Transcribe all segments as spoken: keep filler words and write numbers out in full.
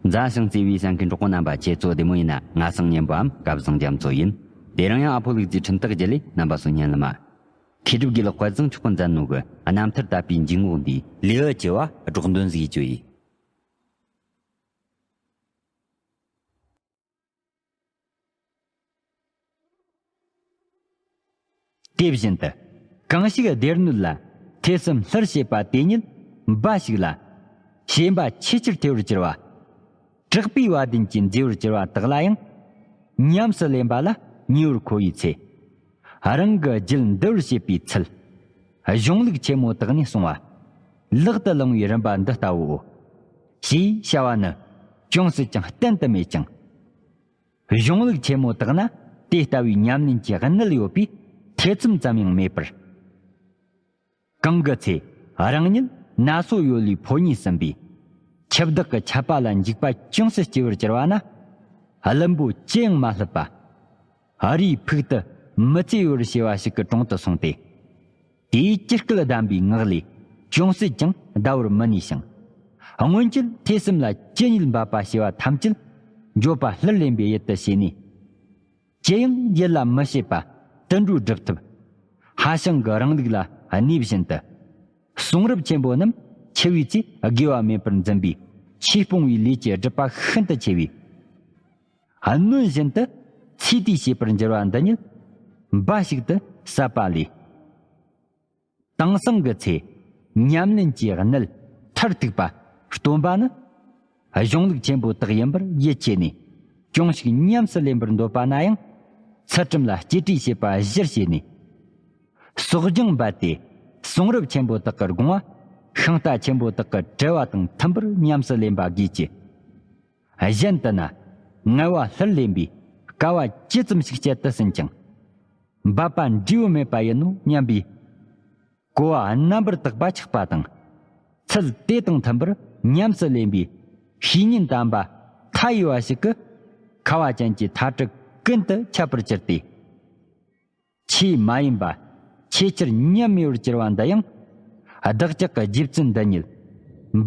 མཛའ་ཞིང་བརྩེ་བའི་གསན་མཁན་གྲོགས་པོ་རྣམ་པ། ཁྱེད་ཚོ་བདེ་མོ་ཡིན་ན། ང་སང་ཉན་པའམ་སྐལ་བཟང་རྒྱ་མཚོ་ཡིན། དེ་རིང་ཡང་ཨ་ཕོ་ལུག་རྫིའི་འཕྲིན་སྟེགས་བརྒྱུད་ལས་རྣམ་པ་ཚོ་སྙན་ལ་མ། མཁས་གྲུབ་དགེ་ལེགས་དཔལ་བཟང་མཆོག་གིས་མཛད་ནོ་གི་རྣམ་ཐར་དད་པའི་འཇུག་ངོགས་འདིའི་ལེའུ་བཅུ་བ་སྒྲོག་འདོན་ཟིག་བཅོ་ཡིས། དེ་བཞིན་དུ། གང་ཞིག་སྡེ་སྣོད་ལ་ཐོས་བསམ་སླུར་བྱེད་པ་དེ་ཉིད་འབའ་ཞིག་ལ། ཞེན་པ་ཆེས་ཆེར་ཐེ་བར་གྱུར་པ། དྲག་པོའི་བ་དན་གྱིས་མཛེས་པར་གྱུར་པ་དག་ལ་ཡང་། ཉམས་སུ་ལེན་པ་ལ་ཉེ་བར་མཁོ་བའི་ཚེ། རང་གི་རྒྱུད་འདུལ་བར་བྱེད་པའི་ཚུལ། གཞུང་ལུགས་ཆེན་མོ་དག་ནས་གསུངས་པ། ལག་ཏུ་བླང་བའི་རིམ་པ་འདི་ལྟ་བུའོ། ཞེས་བྱ་བ་ནི། ཅུང་ཟད་ཀྱང་བསྟན་དུ་མེད་ཅིང་། གཞུང་ལུགས་ཆེན་མོ་དག་ན་དེ་ལྟ་བུའི་ཉམས་ལེན་གྱི་གནད་ཡོད་པའི་ཐེ་ཚོམ་ཙམ་ཡང་མེད་པར། གང་གི་ཚེ་རང་ཉིད་ན་སོ་ཡོ་ལའི་ཕོ་ཉས་ཟིན་པའི་འཆི་བདག་གི་ཆད་པ་ལ་འཇིགས་པ་ཅུང་ཟད་སྐྱེ་བར་གྱུར་པ་ན། བླུན་པོ་ཅི་ཡང་མ་སླུ་བ། ཨ་རིའི་ཕུག་ཏུ་མི་ཚེ་ཡོལ་བར་བྱེད་པ་ཞིག་གི་དྲུང་དུ་སོང་སྟེ། དེའི་ཅི་སྐད་གདམས་པའི་ངག་ལས་ཅུང་ཟད་ཀྱང་བདའ་བར་མི་ནུས་ཤིང་། སྔོན་ཆད་ཐོས་བསམ་ལ་ཅི་ཉིད་འབད་པ་བྱས་པ་ཐམས་ཅད་འགྱོད་པ་སླུར་ལེན་པའི་ཡུལ་དུ་བྱས་ནས། ཅི་ཡང་ཡིད་ལ་མི་བྱེད་པ་དུད་འགྲོའི་སྒྲུབ་ཐབས། ཧྭ་ཤང་གི་རིང་ལུགས་ལ་གནས་བཞིན་དུ། གསུང་རབ་ཆེན་པོ་རྣམས་འཆི་བའི་ཚེ་དགེ་བ་མེད་པར་འཛིན་པའི་ཆོས་སྤོང་བའི་ལས་ཀྱི་སྒྲིབ་པ་ཤིན་ཏུ་ཆེ་བས། གནོན་བཞིན་དུ་ཚེ་དུས་བྱེད་པར་འགྱུར་བ་འདི་ཉིད་འབའ་ཞིག་ཏུ་ཟབ་པ་ལས། དེང་སང་གི་ཚེ་ཉམས་ལེན་གྱི་གནད་མཐར་ཐུག་པ་སྟོན་པ་ནི། གཞུང་ལུགས་ཆེན་པོ་དག་ཡིན་པར་ཡིད་ཆེས་ནས་ཅུང་ཞིག་ཉམས་སུ་ལེན་པར་འདོད་པ་ན་ཡང་། ཚུལ་ཁྲིམས་ལ་གཅེས་སྤྲས་བྱེད་པ་གཞིར་བྱས་ནས། གསོག་སྦྱང་འབད་དེ་གསུང་རབ་ཆེན་པོ་དག་གི་དགོངས་པ་ཤིང་རྟ་ཆེན་པོ་དག་གི་དྲི་བ་དང་མཐུན་པར་ཉམས་སུ་ལེན་པ་དགོས་ཀྱི། གཞན་དུ་ན་ངལ་བ་སླུར་ལེན་པའི་དཀའ་བ་ཇི་ཙམ་ཞིག་སྤྱད་དུ་ཟིན་ཀྱང་། འབད་པ་འབྲས་བུ་མེད་པ་ཡིན་ནོ་སྙམ་པའི་གོ་བ་རྣམ་པར་དག་པ་ཆགས་པ་དང་། ཚུལ་དེ་དང་མཐུན་པར་ཉམས་སུ་ལེན་པའི་བཤེས་གཉེན་དམ་པ་མཐའ་ཡས་པ་ཞིག་གི་ཁ་བ་ཅན་གྱི་མཐའ་གྲུ་ཀུན་ཏུ་ཁྱབ་པར་གྱུར་ཏེ། ཆོས་མ་ཡིན་པ་ཆེས་ཆེར་ཉམས་མེད་པར་གྱུར་པ་འདི་ཡང་། བདག་ཅག་གི་རྗེ་བཙུན་འདི་ཉིད་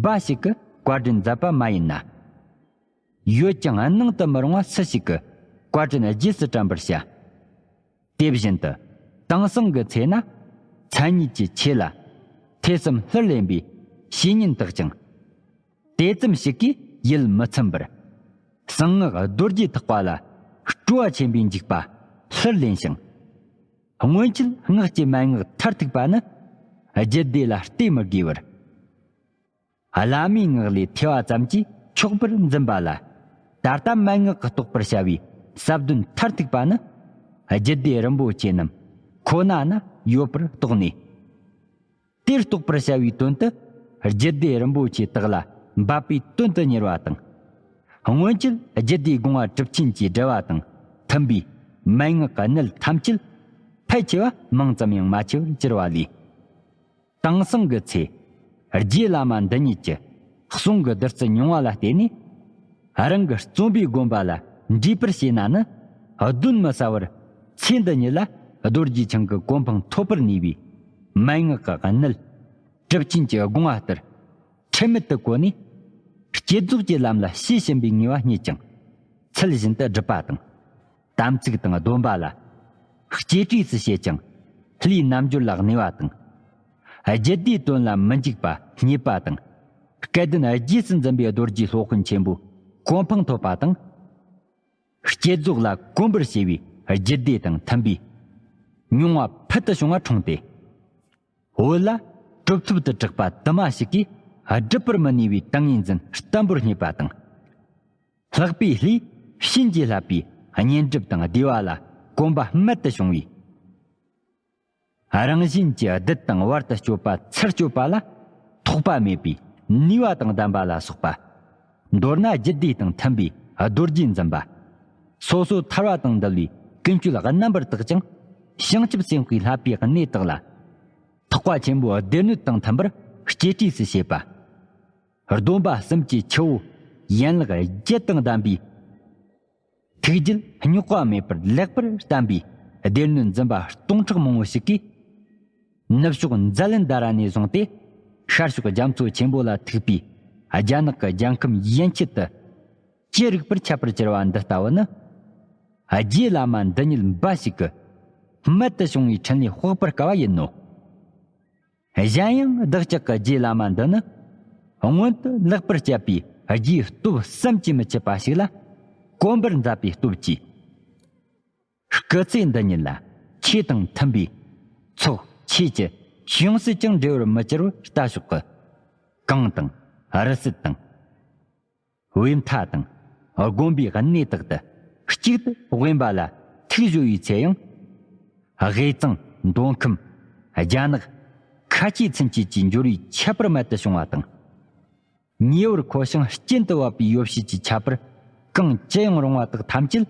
འབའ་ཞིག་གི་བཀའ་དྲིན་མཛད་པ་མ་ཡིན་ན། ཡོད་ཀྱང་སྣང་དུ་མི་རུང་བ་སུ་ཞིག་གི་བཀའ་དྲིན་རྗེས་སུ་དྲན་པར་བྱ། དེ་བཞིན་དུ་དེང་སང་གི་ཚེ་ན་མཚན་ཉིད་ཀྱི་ཆོས་ལ་ཐོས་བསམ་སླུར་ལེན་པའི་བཤེས་གཉེན་དག་ཀྱང་། དེ་ཙམ་ཞིག་གིས་ཡིད་མི་ཚིམ་པར། གསང་སྔགས་རྡོ་རྗེ་ཐེག་པ་ལ་སྤྲོ་བ་ཆེན་པོས་འཇུག་པ་སླུར་ལེན་ཞིང་། སྔོན་ཆད་སྔགས་ཀྱི་མན་ངག་མཐར་ཐུག་པ་ནི་རྒྱུད་སྡེ་ལ་བལྟས་མི་དགོས་པར། བླ་མའི་ངག་ལས་ཐོས་པ་ཙམ་གྱིས་ཆོག་པར་འཛིན་པ་ལ། ད་ལྟ་མན་ངག་གིས་རྟོགས་པར་བྱ་བའི་ཟབ་དོན་མཐར་ཐུག་པ་ནི། རྒྱུད་སྡེ་རིན་པོ་ཆེ་རྣམས་ཁོ་ན་ན་ཡོད་པར་རྟོགས་ནས། དེར་རྟོགས་པར་བྱ་བའི་དོན་དུ། རྒྱུད་སྡེ་རིན་པོ་ཆེ་དག་ལ་འབད་པའི་དོན་དུ་གཉེར་བ་དང་། སྔོན་ཆད་རྒྱུད་སྡེའི་དགོངས་པ་གྲུབ་ཆེན་གྱི་འགྲེལ་བ་དང་མཐུན་པའི་མན་ངག་གི་གནད་ཐམས་ཅད་ཕལ་ཆེ་བ་མང་ཙམ་ཡང་མ་ཆེ་བར་གྱུར་པ་ལས། དེང་སང་གི་ཚེ། རྗེ་བླ་མ་འདི་ཉིད་ཀྱི་གསུང་གི་བདུད་རྩི་མྱོང་བ་ལ་བརྟེན་ནས། རང་གི་བརྩོན་པའི་དགོན་པ་ལ་འདྲིས་པར་བྱས་ན་ནི། གདོན་མི་ཟ་བར་ཚེ་འདི་ཉིད་ལ་རྡོ་རྗེ་འཆང་གི་གོ་འཕང་ཐོབ་པར་ནུས་པའི་མན་ངག་གི་གནད་གྲུབ་ཆེན་གྱི་དགོངས་པ་ལྟར་ཁྲེལ་མེད་དུ་གོ་ནས། བསྐྱེད་རྫོགས་ཀྱི་ལམ་ལ་ཤེས་བཞིན་པའི་ངེས་པ་རྙེད་ཀྱང་ཚུལ་བཞིན་དུ་སྒྲུབ་པ་དང་། དམ་ཚིག་དང་སྡོམ་པ་ལ་གཅེས་སྤྲས་སུ་བྱེད་ཅིང་ལྷའི་རྣལ་འབྱོར་ལ་གནས་པ་དང་། རྒྱུད་སྡེའི་དོན་ལ་མི་འཇིགས་པ་རྙེད་པ་དང་། སྐལ་ལྡན་རྗེས་སུ་འཛིན་པའི་རྡོ་རྗེ་སློབ་དཔོན་ཆེན་པོའི་གོ་འཕང་ཐོབ་པ་དང་། བསྐྱེད་རྫོགས་ལ་གོམས་པར་བྱས་པའི་རྒྱུད་སྡེ་དང་མཐུན་པའི་མྱོང་བ་ཕུལ་དུ་བྱུང་བ་འཁྲུངས་ཏེ། བོད་ལ་གྲུབ་ཐོབ་ཏུ་གྲགས་པ་དུ་མ་ཞིག་གིས་སྒྲུབ་པར་མི་ནུས་པའི་ཏིང་ངེ་འཛིན་བརྟན་པོར་རྙེད་པ་དང་། ལྷག་པའི་ལྷས་བྱིན་གྱིས་བརླབས་པའི་བསྙེན་སྒྲུབ་དང་བཟླས་པ་ལ་གོམས་པ་རྨད་དུ་བྱུང་བས། རང་བཞིན་གྱིས་བདུད་དང་བར་དུ་གཅོད་པ་ཚུར་གཅོད་པ་ལ་ཐོགས་པ་མེད་པའི་ནུས་པ་དང་ལྡན་པ་ལ་སོགས་པ། མདོར་ན་རྒྱུད་སྡེ་དང་མཐུན་པའི་རྡོ་རྗེ་འཛིན་པ། སོ་སོ་ཐར་བ་དང་འདུལ་བའི་ཀུན་སྤྱོད་རྣམ་པར་དག་ཅིང་བྱང་ཆུབ་སེམས་དཔའི་བསླབ་པའི་གནས་དག་ལ། ཐེག་པ་ཆེན་པོའི་སྡེ་སྣོད་དང་མཐུན་པར་གཅེས་སྤྲས་སུ་བྱེད་པ། སྡོམ་པ་གསུམ་གྱི་ཆུ་བོ་ཡན་ལག་བརྒྱད་དང་ལྡན་པའི། ཐུགས་རྒྱུད་རྙོག་པ་མེད་པར་ལེགས་པར་བརྟན་པའི་སྡེ་སྣོད་འཛིན་པ་སྟོང་ཕྲག་མང་པོ་ཞིག་གིས། ནུབ་ཕྱོགས་ཛ་ལན་དྷ་ར་ནས་བཟུང་སྟེ། ཤར་ཕྱོགས་རྒྱ་མཚོ་ཆེན་པོ་ལ་ཐུག་པའི་རྒྱ་ནག་གི་རྒྱལ་ཁམས་ཡན་ཆད་དུ། ཅི་རིགས་པར་ཁྱད་པར་གྱུར་བ་འདི་ལྟ་བུ་ནི། རྗེ་བླ་མ་འདི་ཉིད་འབའ་ཞིག་གི་རྨད་དུ་བྱུང་བའི་འཕྲིན་ལས་དཔོག་པར་དཀའ་བ་ཡིན་ནོ། གཞན་ཡང་བདག་ཅག་གི་རྗེ་བླ་མ་འདི་ནི། སྔོན་དུ་ལེགས་པར་སྤྱད་པའི་རྗེའི་སྟོབས་བསམ་གྱིས་མི་ཁྱབ་པ་ཞིག་ལ་གོམས་པར་མཛད་པའི་སྟོབས་ཀྱིས། སྐུ་ཚེ་འདི་ཉིད་ལ་ཆོས་དང་མཐུན་པའི་ཚོགས་ཆོས་ཀྱི་ཅུང་ཟད་ཀྱང་འབྲེལ་བར་མི་འགྱུར་བར་ལྟ་ཞོག་གི། གངས་དང་རི་སུལ་དང་། བས་མཐའ་དང་དགོན་པའི་གནས་དག་ཏུ་གཅིག་ཏུ་དབེན་པ་ལ་ཐུགས་གཞོལ་བའི་ཚེ་ཡང་། དབུས་གཙང་མདོ་ཁམས་རྒྱ་ནག་ཁ་ཆེའི་ཚུན་ཆད་ཀྱི་འབྱོར་བའི་ཁྱད་པར་རྨད་དུ་བྱུང་བ་དང་། ཉེ་བར་མཁོ་ཞིང་གཅིན་དུ་བབས་པའི་ཡོ་བྱད་ཀྱི་ཁྱད་པར་གང་ཅི་ཡང་རུང་བ་དག་ཐམས་ཅད།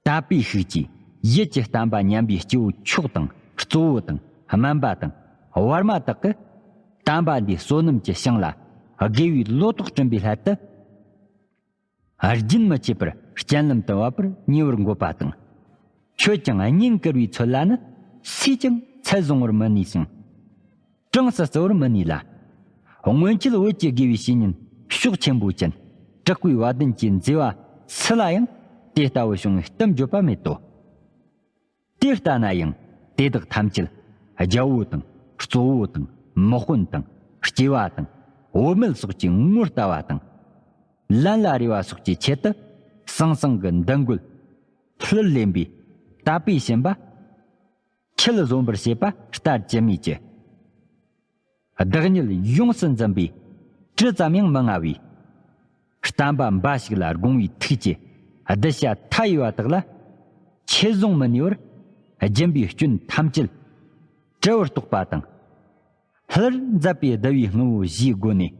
དད་པའི་ཤུགས་ཀྱིས་ཡིད་ཀྱི་བསྟན་པ་ཉམས་པའི་སྐྱེ་བོ་མཆོག་དང་གཙོ་བོ་དང་སྨན་པ་དང་བར་མ་དག་གིས་བསྟན་པ་འདིའི་བསོད་ནམས་ཀྱི་ཞིང་ལ་དགེ་བའི་ལོ་ཏོག་བསྐྲུན་པའི་སླད་དུ། རྒྱུན་མི་ཆད་པར་སྤྱན་ལམ་དུ་བབས་པར་ཉེ་བར་འགོད་པ་དང་། ཁྱོད་ཀྱང་བསྙེན་བཀུར་བའི་ཚུལ་ལ་ནི་སུས་ཀྱང་ཚད་བཟུང་བར་མི་ནུས་ཤིང་། གྲངས་སུ་བརྩི་བར་མི་ནུས་ལ། སྔོན་ཆད་བོད་ཀྱི་དགེ་བའི་བཤེས་གཉེན་ཕྱོགས་ཆེན་པོ་ཅན་དྲག་པོའི་བ་དན་གྱི་མཛེས་པ་སུ་ལ་ཡང་དེ་ལྟ་བུ་བྱུང་བའི་གཏམ་བརྗོད་པ་མེད་དོ། དེ་ལྟ་ན་ཡང་དེ་དག་ཐམས་ཅད་རྒྱལ་པོ་དང་གཙོ་བོ་དང་དམག་དཔོན་དང་སྐྱེས་པ་དང་བུད་མེད་སོགས་ཀྱི་ངོ་ལྟ་བ་དང་། ལན་ལ་རེ་བ་སོགས་ཀྱི་ཆེད་དུ་ཟང་ཟིང་གི་འདུ་འགོད་ལྷུར་ལེན་པའི་དད་པའི་བྱིན་པ། ཁྱེད་བཟོད་པར་བྱེད་པ་ལྟར་ཅི་སྨོས་ཀྱི། བདག་ཉིད་ཡོངས་སུ་འཛིན་པའི་དྲི་ཙམ་ཡང་མི་མངའ་བའི། བསྟན་པ་འབའ་ཞིག་ལ་དགོངས་པའི་ཐུགས་ཀྱི་གདུལ་བྱ་མཐའ་ཡས་པ་དག་ལ། ཆེད་བཟུང་མི་ནུས་པར་སྦྱིན་པའི་སྐྱོན་ཐམས་ཅད་བྲལ་བར་རྟོགས་པ་དང་། ལྷར་མཛད་པའི་གདུལ་བྱའི་དངོས་པོ་བཞིའི་སྒོ་ནས།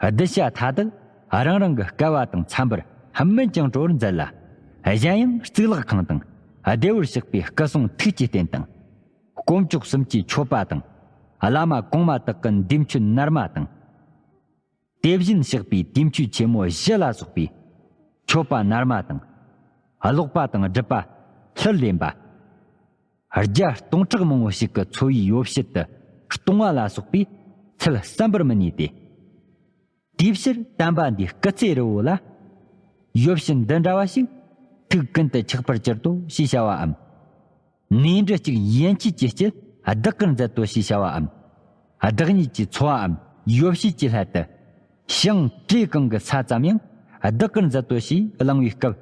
གདུལ་བྱ་མཐའ་དག་རང་རང་གི་སྐལ་བ་དང་འཚམ་པར་སྨིན་ཅིང་གྲོལ་བར་མཛད་ལ། གཞན་ཡང་གཙུག་ལག་ཁང་དང་བདེ་བར་གཤེགས་པའི་སྐུ་གསུང་ཐུགས་ཀྱི་རྟེན་དང་། དཀོན་མཆོག་གསུམ་གྱི་མཆོད་པ་དང་། བླ་མ་གོང་མ་དག་གི་འདས་མཆོད་སྣར་མ་དང་། དེ་བཞིན་གཤེགས་པའི་དུས་མཆོད་ཆེན་མོ་བཞི་ལ་སོགས་པའི་མཆོད་པ་སྣར་མ་དང་། ཀློག་པ་དང་སྒྲུབ་པ་ལྷུར་ལེན་པ། བརྒྱ་སྟོང་ཕྲག་མང་པོ་ཞིག་གི་འཚོ་བའི་ཡོ་བྱད་དུ་གཏོང་བ་ལ་སོགས་པའི་ཚུལ་བསམ་པར་མི་ནུས་ཏེ། དེའི་ཕྱིར་བསྟན་པ་འདིའི་སྐུ་ཚེ་རིང་པོ་ལ། ཡོ་བྱད་འདི་འདྲ་བ་ཞིག་ཐུགས་ཀུན་ཏུ་ཆགས་པར་གྱུར་ཏོ་ཞེས་བྱ་བའམ། ནས་འབྲུ་གཅིག་ཡན་ཆད་ཀྱི་དཀྱིལ་བདག་གིར་མཛད་དོ་ཞེས་བྱ་བའམ། བདག་ཉིད་ཀྱི་འཚོ་བའམ་ཡོ་བྱད་ཀྱི་སླད་དུ། ཞིང་བྲེ་གང་གི་ས་ཙམ་ཡང་བདག་གིར་མཛད་དོ་ཞེས་གླེང་བའི་སྐབས།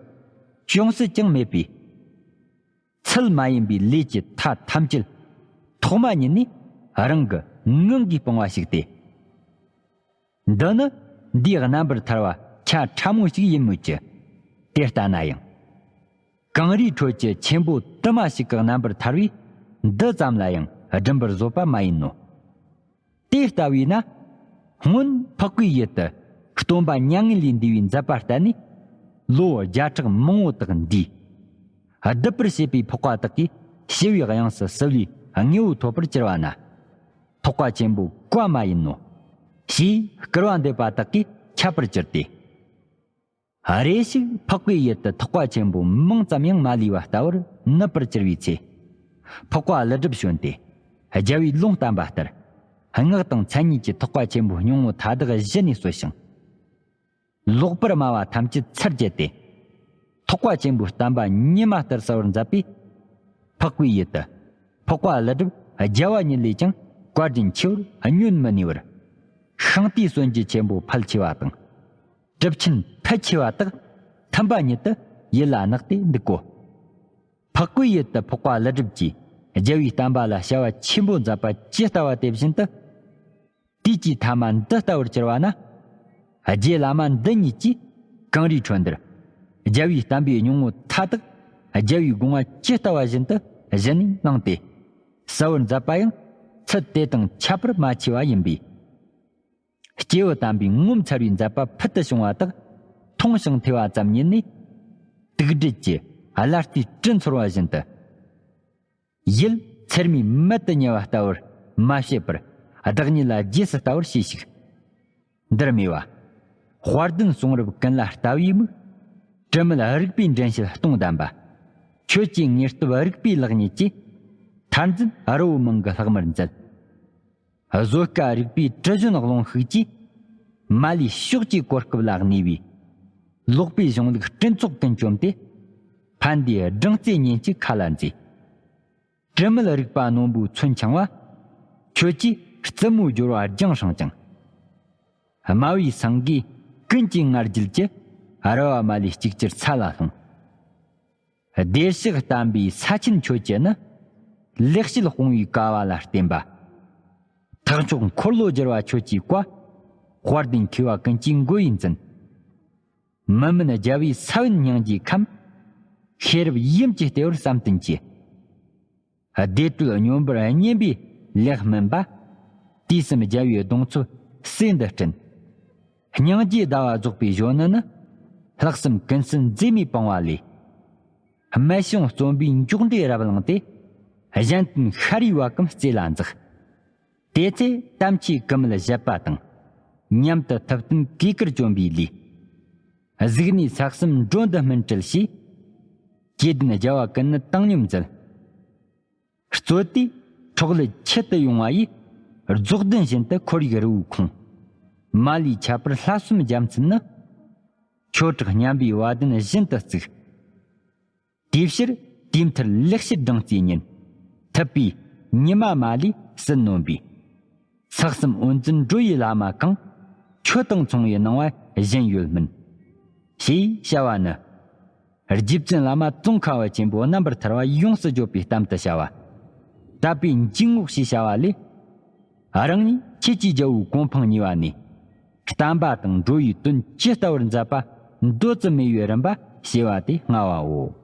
ཅུང་ཟད་ཀྱང་མེད་པའི། ཚུལ་མ་ཡིན་པའི་ལས་ཀྱི་མཐའ་ཐམས་ཅད་ཐོག་མ་ཉིད་ནས་རང་གི་ངང་གིས་སྤངས་པ་ཞིག་སྟེ། འདི་ནི་འདིའི་རྣམ་པར་ཐར་པ་ཆ་ཕྲ་མོ་ཞིག་ཡིན་མོད་ཀྱི། དེ་ལྟ་ན་ཡང་། གངས་རིའི་ཁྲོད་ཀྱི་ཆེན་པོ་དུ་མ་ཞིག་གི་རྣམ་པར་ཐར་པའི་འདི་ཙམ་ལ་ཡང་སྒྲིམ་པར་བཟོད་པ་མ་ཡིན་ནོ། དེ་ལྟ་བས་ན། སྔོན་འཕགས་པའི་ཡུལ་དུ་སྟོན་པ་མྱ་ངན་ལས་འདས་པའི་མཛད་པ་ལྟར་ནས་ལོ་བརྒྱ་ཕྲག་མང་པོ་དག་འདས། བསྡུ་བར་བྱེད་པའི་འཕགས་པ་དག་གིས་ཞི་བའི་དབྱངས་སུ་བསིལ་བའི་དངོས་པོ་ཐོབ་པར་གྱུར་པ་ན། འཕགས་པ་ཆེན་པོ་བཀའ་མ་ཡིན་ནོ། ཞེས་སྐུར་བ་འདེབས་པ་དག་གིས་ཁྱབ་པར་གྱུར་ཏེ། རེ་ཞིག་འཕགས་པའི་ཡུལ་དུ་ཐེག་པ་ཆེན་པོ་མིང་ཙམ་ཡང་མ་ལུས་པ་ལྟ་བུར་ནུབ་པར་གྱུར་པའི་ཚེ། འཕགས་པ་ཀླུ་སྒྲུབ་བྱོན་ཏེ། རྒྱལ་བའི་ལུང་བསྟན་པ་ལྟར། སྔགས་དང་མཚན་ཉིད་ཀྱི་ཐེག་པ་ཆེན་པོའི་སྙིང་པོ་མཐའ་དག་གཞི་ནས་གསོལ་ཞིང་། ལོག་པར་སྨྲ་བ་ཐམས་ཅད་ཚར་བཅད་དེ། ཐེག་པ་ཆེན་པོའི་བསྟན་པ་ཉི་མ་ལྟར་གསལ་བར་མཛད་པས། འཕགས་པའི་ཡུལ་དུ། འཕགས་པ་ཀླུ་སྒྲུབ་རྒྱལ་བ་ཉིད་ལས་ཀྱང་བཀའ་དྲིན་ཆེ་བར་བསྙོན་མི་ནུས་པར། ཤིང་རྟའི་སྲོལ་འབྱེད་ཆེན་པོ་ཕལ་ཆེ་བ་དང་། གྲུབ་ཆེན་ཕལ་ཆེ་བ་དག་མཐུན་པ་ཉིད་དུ་ཡིད་ལ་བརྣགས་ཏེ་འདུག་གོ། འཕགས་པའི་ཡུལ་དུ་འཕགས་པ་ཀླུ་སྒྲུབ་ཀྱིས་རྒྱལ་བའི་བསྟན་པ་ལ་བྱ་བ་ཆེན་པོ་མཛད་པ་ཇི་ལྟ་བ་དེ་བཞིན་དུ། དུས་ཀྱི་ཐ་མ་འདི་ལྟ་བུར་གྱུར་པ་ན། རྗེ་བླ་མ་འདི་ཉིད་ཀྱིས་གངས་རིའི་ཁྲོད་འདིར། རྒྱལ་བའི་བསྟན་པའི་སྙིང་པོ་མཐའ་དག་རྒྱལ་བའི་དགོངས་པ་ཇི་ལྟ་བ་བཞིན་དུ་གཞི་ནས་གནང་སྟེ། གསལ་བར་མཛད་པ་ཡང་ཚུལ་དེ་དང་ཁྱད་པར་མ་ཕྱེ་བ་ཡིན་པས། སྐྱེས་བུ་དམ་པའི་ངོ་མཚར་བའི་མཛད་པ་ཕུལ་དུ་བྱུང་བ་དག་མཐོང་ཞིང་ཐོས་པ་ཙམ་ཉིད་ནས། དུག་སྦྲུལ་གྱི་བླ་རྩིའི་དྲི་ཚོར་བ་བཞིན་དུ། ཡིད་ཚེར་མའི་མེ་དུ་ཉེ་བ་ལྟ་བུར་མ་བྱེད་པར། བདག་ཉིད་ལ་རྗེས་སུ་ལྟ་བར་གྱིས་ཤིག། འདིར་སྨྲས་པ། དཔལ་ལྡན་གསུང་རབ་ཀུན་ལ་ལྟ་བའི་མིག། དྲི་མེད་རིག་པའི་འདྲེན་བྱེད་སྟོང་ལྡན་པ། ཁྱོད་ཀྱི་ངེས་སྟོབས་རིག་པའི་ལེགས་ཉེས་ཀྱིས། མཐར་འཛིན་རི་བོ་མང་གི་ལྷག་མར་མཛད། བཟོད་དཀའ་རིག་པའི་དྲི་བཞོན་རླུང་ཤུགས་ཀྱིས། མ་ལུས་ཕྱོགས་ཀྱི་གོ་སྐབས་ལ་གནས་པའི། ལོག་པའི་གཞུང་ལུགས་སྤྲིན་ཚོགས་ཀུན་བཅོམ་སྟེ། ཕན་བདེའི་སྦྲང་རྩི་ཉིན་གཅིག་ཁ་ལ་མཛེས། དྲི་མེད་རིག་པ་རྣོན་པོའི་མཚོན་འཆང་བ། ཁྱོད་ཀྱིས་རྩུབ་མོའི་སྦྱོར་བ་སྦྱངས་ཤིང་ཀྱང་། སྨྲ་བའི་སེང་གེ་ཀུན་གྱི་ང་རྒྱལ་གྱི། རལ་བ་མ་ལུས་གཅིག་གྱུར་ཚ་ལ་ལྷུང་། བདེ་གཤེགས་བསྟན་པའི་ས་ཆེན་ཁྱོད་ཀྱི་ནི། ལེགས་བཤད་སྤོང་བའི་ཀ་བ་ལ་བརྟེན་པ། ཐེག་མཆོག་འཁོར་ལོ་བསྒྱུར་བ་ཁྱོད་ཀྱི་བཀའ། དཔལ་ལྡན་མཁས་པ་ཀུན་གྱི་མགོ་ཡི་འཛིན། མི་མིན་རྒྱལ་བའི་ས་བོན་སྙིང་རྗེའི་ཁམས། ཤེས་རབ་ཡུམ་གྱི་ལྟེ་བར་བསམ་གཏན་གྱི། བདེ་དྲོད་སྙོམས་པར་བསྙེན་པའི་ལེགས་སྨིན་པ། དུས་གསུམ་རྒྱལ་བའི་གདུང་འཚོབ་སྲས་འདི་བསྐྲུན། སྙིང་རྗེའི་ཟླ་བ་རྫོགས་པའི་གཞོན་ནུ་ནི། ལྷག་བསམ་ཀུན་གསལ་མཛེས་མའི་པང་བ་ལས། སྨད་བྱུང་རྩོམ་པའི་མགྱོགས་འགྲོས་རབ་བླངས་ཏེ། གཞན་དོན་ཤ་རུས་བ་གམ་རྩེ་ལ་འཛེགས། དེ་ཚེ་དམ་ཆོས་ཀུ་མུད་བཞད་པ་དང་། མཉམ་དུ་ཐུབ་བསྟན་གོས་དཀར་གྱོན་པའི་ལུས། གཟུགས་ནས་ས་གསུམ་འགྲོ་འདི་སྨིན་བྲལ་ཞེས། དགྱེས་ལྡན་རྒྱལ་བ་ཀུན་ནི་བཏང་སྙོམས་མཛད། རྩོད་དུས་འཕྲོག་ལས་ཆེད་དུ་ཡོང་བ་ཡིས། རྫོགས་ལྡན་བཞིན་དུ་ཁོར་ཡུག་རི་བོའི་ཁོངས། མ་ལུས་ཁྱད་པར་ལྷ་གསུམ་རྒྱལ་མཚན་ནི། ཆོས་གྲགས་སྙན་པའི་བ་དན་བཞིན་དུ་བརྩིགས། དེའི་ཕྱིར་དུས་མཐར་ལེགས་བཤད་སྦྲང་རྩིའི་ཉིན། ཐུབ་པའི་ཉི་མ་མ་ལུས་ཟིལ་གནོན་པའི། ས་གསུམ་དབུ་འཛིན་འགྲོ་བའི་བླ་མ་གང་། ཁྱོད་དང་མཚུངས་པའི་སྣང་བ་གཞན་ཡོད་མིན། ཞེས་བྱ་བ་ནི། རྗེ་བཙུན་བླ་མ་ཙོང་ཁ་བ་ཆེན་པོ་རྣམ་པར་ཐར་བ་ཡོངས་སུ་བརྗོད་པའི་གཏམ་དུ་བྱ་བ། དད་པའི་འཇུག་ངོགས་ཞེས་བྱ་བ་ལས། རང་ཉིད་ཁྱེད་ཀྱི་རྒྱལ་པོའི་གོ་འཕང་གཉིས་པ་ནས། བསྟན་པ་དང་འགྲོ་བའི་དོན་ཇི་ལྟ་བར་མཛད་པ་མདོ་ཙམ་མེད་པའི་རིམ་པ་ཞེས་པ་དེ་ལྔ་བའོ།